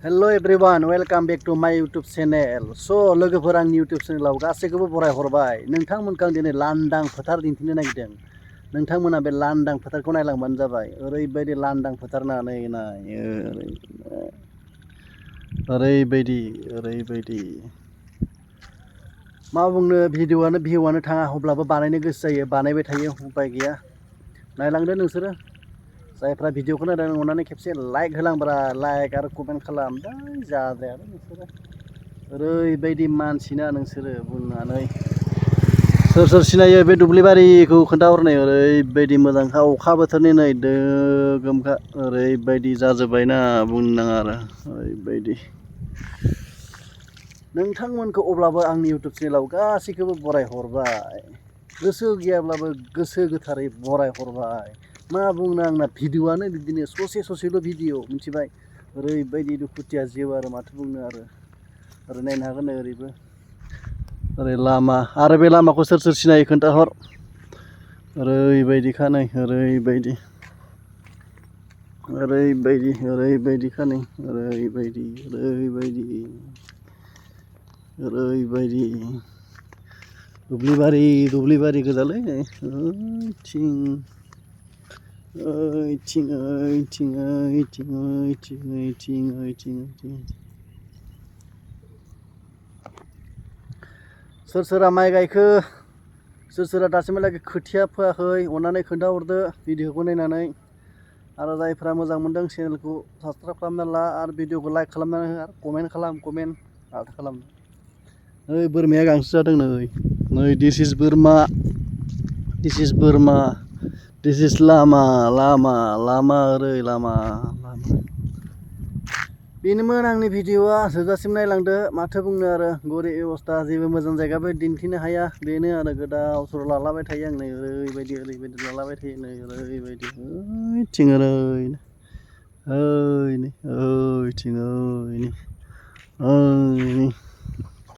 Hello everyone, welcome back to my YouTube channel. So लोगोफोर आंनि YouTube चेनेलाव गासैखौबो बराय हरबाय। नोंथांमोनखौ आं दिनै लांदां फोथार दिन्थिनो नागिरदों। नोंथांमोना बे लांदां फोथारखौ नायलांबानो जाबाय। ओरैबायदि लांदां फोथार नानै नाय ओरैबायदि मा बुंनो भिडिअआनो थाङा अब्लाबो बानायनो गोसो जायो, बानायबाय थायो, उपाय गैया। नायलांदो नोंसोरो जायफ्रा भिडिअखौ नायदों अननानै खेबसे लाइक होलांब्रा, लाइक आरो कमेन्ट खालाम। दा जाद्रायालै नोंसोरो ओरैबायदि मानसिना नोंसोरो बुंनानै सोर सिनायो बे दुब्लिबारिखौ खोन्थाहरनाय। ओरैबायदि मोजांखा, अखा बोथोरनि नै दोगोमखा, ओरैबायदि जाजोब्बायना बुंनो नाङा आरो ओरैबायदि। नोंथांमोनखौ अब्लाबो आंनि YouTube चेनेलाव गासैखौबो बराय हरबाय। गोसो गैयाब्लाबो गोसो गोथारै बराय हरबाय। मा बुंनो, आंना भिडिअआनो बिदिनो ससेल' भिडिअ, मिथिबाय। ओरैबायदि दुखुथिया जिउ आरो माथो बुंनो आरो। ओरै नायनो हागोन नै ओरैबो, ओरै लामा, आरो बे लामाखौ सोर सिनायो खोन्थाहर। ओरैबायदिखा नै, ओरैबायदिखा नै, ओरैबायदि दुब्लिबारि गोजालै नै, ओइथिं। सोर माइ गायखो, सोर दासिमहालागै खोथिया फोआखै, अननानै खोन्थाहरदो भिडिअखौ नायनानै। आरो जायफ्रा मोजां मोनदों चेनेलखौ साबसक्राइब खालामना ला, आरो भिडिअखौ लाइक खालामनानै हो, आरो कमेन्ट खालाम। माथो खालामनो। ओइ बोरमाया गांसो जादों नै दिस इज बोरमा, दिस इज लामा, ओरै लामा। बेनोमोन आंनि भिडिअआ, जोबजासिम नायलांदो। माथो बुंनो आरो, गरिब अबस्था, जेबो मोजां जायगाबो दिन्थिनो हाया। बेनो आरो गोदाव सोराव लालाबाय थायो आं नै, ओरैबायदि लालाबाय थायो नै, ओरैबायदि ओइथिं